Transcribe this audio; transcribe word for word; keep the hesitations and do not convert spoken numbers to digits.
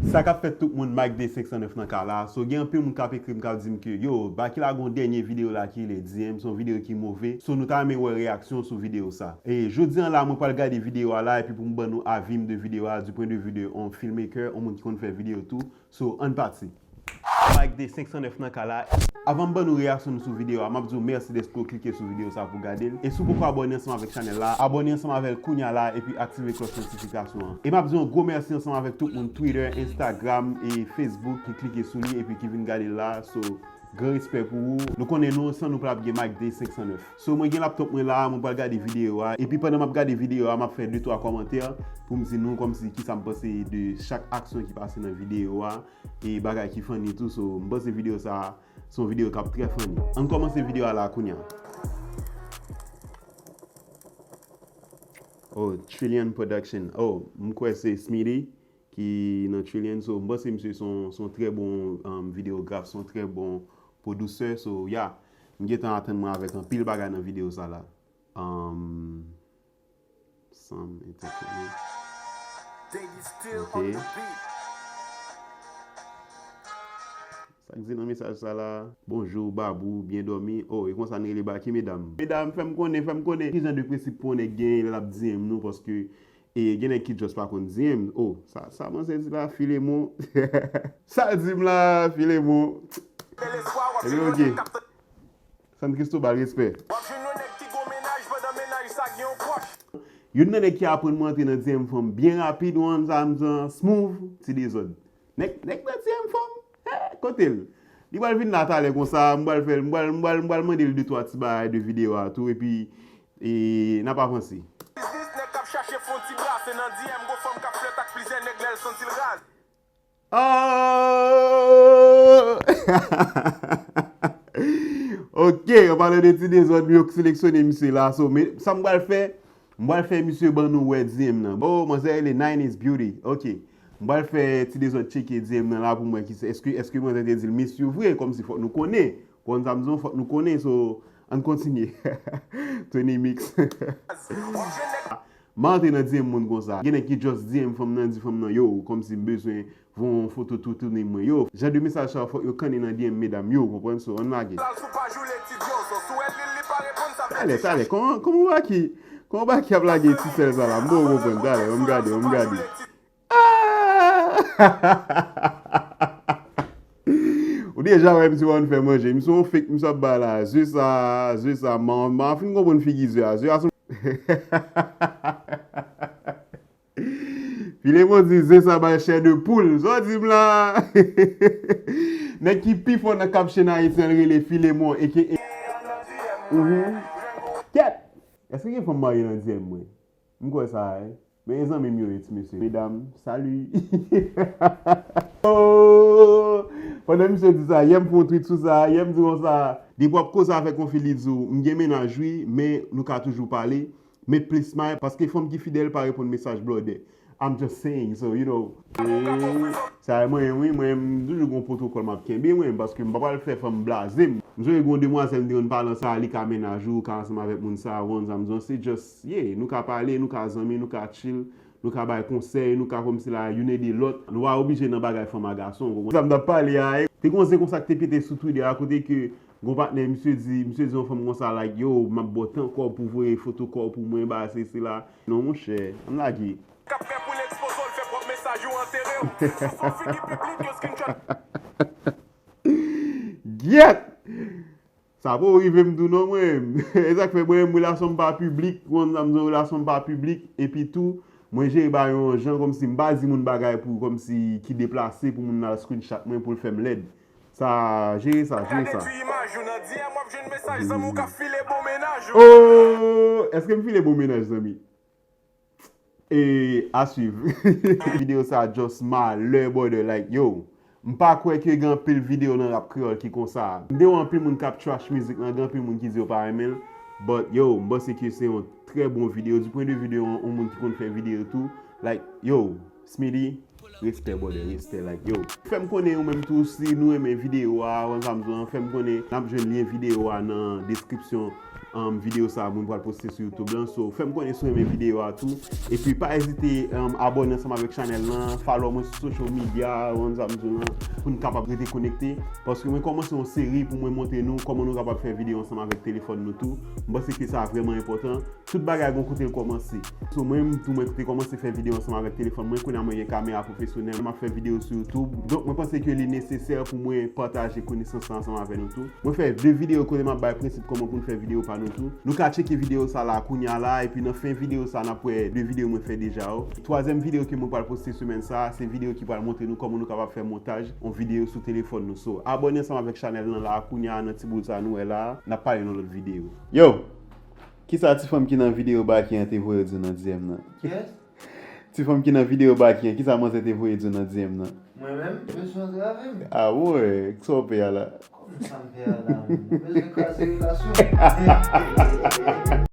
Sa k ap fèt tout moun, Mike de senk san nèf nan ka la. So, gen anpil moun k ap ekri m, k ap di m ke, yo, Baky lage yon dènye videyo la ki rele D M, se yon videyo ki move. So, nou ta renmen wè reyaksyon sou videyo sa. E jodi an la, mwen pral gade videyo a la, epi pou m ban nou avi m de videyo a, du point de vue de yon filmmaker, yon moun ki konn fè videyo tou. So, ann pati. Mike de senk san nèf nan ka la. Avan m ban nou reyaksyon nou sou videyo a, m ap di w mèsi dèske w klike sou videyo sa pou gade l. E si w poko abòne ansanm avèk chanèl la, abòne ansanm avè l kounya la epi aktive klòch notifikasyon an. E m ap di yon gwo mèsi ansanm avèk tout moun Twitter, Instagram e Facebook ki klike sou li epi ki vin gade l la. So, gran respè pou ou. Nou konnen nou, san nou pa t ap gen Mike de senk san nèf. So, mwen gen laptop mwen la, mwen pral gade videyo a. Epi pandan m ap gade videyo a, m ap fè de twa kòmantè pou m di nou kòmsi kisa m panse de chak aksyon ki pase nan videyo a. E bagay ki funny tou, so m panse videyo sa a se yon videyo k ap trè funny. Ann kòmanse videyo a la kounya. Oh, Trillion Production. Oh, m kwè se Smitty ki nan Trillion. So, m panse misye se yon, se yon trè bon, um, videograf, se yon trè bon pwodisè. So, yeah, m gentan atann mwen avèk anpil bagay nan videyo sa la. Um, Sam Entertainment. Ok. Sa k di nan mesaj sa la? Bonjou, Babou, byen dòmi. Oh, e konsa n rele Baky, medam. Medam, fè m konnen, fè m konnen. Ki jan de prensip pou yon nèg genyen lè l ap D M nou? Paske, e, gen nèg ki just pa konn D M. Oh, sa, sa manzè di la, Filemon. Sa l di m la, Filemon. Ebyen, ok. San Cristobal, respè. W ap jwenn yon nèg ki gon mennaj pandan mennaj sa gen yon pwòch. Youn nan nèg ki aprann mwen antre nan D M fanm byen rapid, ou konn sa m di an, smooth, ti dezòd. Nèg, nèg nan D M fanm, eh, kote l? Li pral vin la talè konsa, m pral fè l, m pral, m pral, m pral mande l de twa ti bagay de videyo a tou, epi, e, n ap avanse. Biznis nèg k ap chache fè yon ti brase nan D M, gon fanm k ap flèt ak plizyè nèg lè l santi l raz. Oh! Ok, an palan de ti dezòd, m yo seleksyone misye la. So, men, sa m pral fè, m pral fè misye ban nou wè D M nan. Oh, manzè rele Nine is Beauty. Ok. M pral fè ti dezòd tcheke D M nan la pou m wè ki se. Èske, èske manzè te di l miss you vre? Kòmsi fòk nou konnen. Konn sa m di w, fòk nou konnen. So, ann kontinye. Tony Mix. M antre nan D M moun konsa. Gen nèg ki just D M fanm nan, di fanm nan, yo, kòmsi m bezwen voye yon foto toutouni mwen. Yo, jan de mesaj sa yo fòk yo kanni nan D M medam yo, konprann? So, ann lage. Talè, talè, kòman, kòman Baky, kòman Baky ap lage ti sèl sa la? M poko konprann, talè, ban m gade, ban m gade. Ah! Ou deja wè misye pa konn fè manje. Misye yon fake, misye ap bay la. Ze sa, ze sa, m, m fin konprann figi ze a. Ze a se yon Filemon di ze sa bay chè de poul. Sa w di m la? Nèg ki pi fò nan Caption Haïtien rele Filemon, A K A. Mhm. Kèt! Èske gen fanm marye nan D M mwen? M kwè sa, wi. Men e zanmi m yo ye, ti mesye. Medam, salut! Oh! Pandan misye di sa, yè m fè yon tweet sou sa, yè m di konsa, depi w ap koze avèk yon fi, li di w, m gen mennaj wi, men nou ka toujou pale, met plis may, paske fanm ki fidèl pa reponn mesaj blòdè. I'm just saying, so, you know. Sa e mwen, wi, mwen, m toujou gon pwotokòl m ap kenbe, mwen, paske m pa pral fè fanm blaze m. M sonje gon demwazèl m te konn pale ansanm, li ka mennaj ou, ou ka ansanm avèk moun sa, ou konn sa m di w, se just, yeah, nou ka pale, nou ka zanmi, nou ka chill, nou ka bay konsèy, nou ka kòmsi la, youn ede lòt. Nou pa oblije nan bagay fanm a gason, ou konprann sa m t ap pale a, e, te gon zen konsa ki te pete sou Twitter a, kote ke gon patnè, misye di, misye di yon fanm konsa, like, yo, m ap ba w tan kò w pou voye foto kò w pou mwen, bagay sesi la. Non, monchè, ann lage. K ap pè pou l ekspoze w, l fè pwòp mesaj ou antere w. Fè yon figi piblik, yon screenshot. Gyèt! Sa poko rive m tou non mwen. E sa k fè mwen menm relasyon m pa piblik, ou konn sa m di w, relasyon m pa piblik, epi tou, mwen jere bagay yon jan kòmsi m pa di moun bagay pou kòmsi ki deplase pou moun nan al screenshot mwen pou l fè m lèd. Sa, jere sa, jere sa. Gade tu imaj ou nan D M w ap jwenn mesaj zanmi w k ap file bon mennaj ou. Oh! Èske m file bon mennaj zanmi? E, à suivre. Videyo sa just malè, brother, like, yo. M pa kwè ke gen anpil videyo nan rap kreyòl ki konsa. M te wè anpil moun k ap trash mizik lan, gen anpil moun ki di yo pa renmen l. But, yo, m panse ke se yon trè bon videyo, du point de vue de yon, yon moun ki konn fè videyo tou. Like, yo, Smitty, respè, brother, respè, like, yo. Fè m konnen ou menm tou, si nou renmen videyo a, ou konn sa m di w, fè m konnen, n ap jwenn lyen videyo a nan deskripsyon, um, videyo sa a mwen pral poste sou YouTube lan. So, fè m konnen si w renmen videyo a tou. Epi pa ezite, um, abòne ansanm avèk chanèl lan, follow mwen sou social media, w konn sa m di w lan, pou n kapab rete konekte. Paske mwen kòmanse yon seri pou mwen montre nou kòman nou kapab fè videyo ansanm avèk telefòn nou tou. M panse ke sa vrèman enpòtan. Tout bagay gon kote l kòmanse. So, mwen menm tou mwen te kòmanse fè videyo ansanm avèk telefòn mwen, kounye a mwen gen kamera pwofesyonèl, m ap fè videyo sou YouTube. Donk, mwen panse ke li nesesè pou mwen pataje konesans sa ansanm avè nou tou. Mwen fè de videyo kote m ap bay prensip kòman pou n fè videyo pa nou tou. Nou ka tcheke videyo sa la kounye a la, epi nan fen videyo sa, n ap wè de videyo mwen fè deja yo. Twazyèm videyo ke mwen pral poste semèn sa, se videyo ki pral montre nou kòman nou kapab fè montaj yon videyo sou telefòn nou. So, abòne ansanm avèk chanèl lan la kounye a nan ti boul sa nou wè la, n ap pale nan lòt videyo. Yo! Kisa ti fanm ki nan videyo Baky an te voye w di w nan D M nan? Kiyès? Ti fanm ki nan videyo Baky an, kisa manzè te voye di w nan D M nan? Mwen menm, bezwen antrave m. Ah ouais, kisa w pè a la? Kòman sa m pè a la menm? Bezwen kraze relasyon.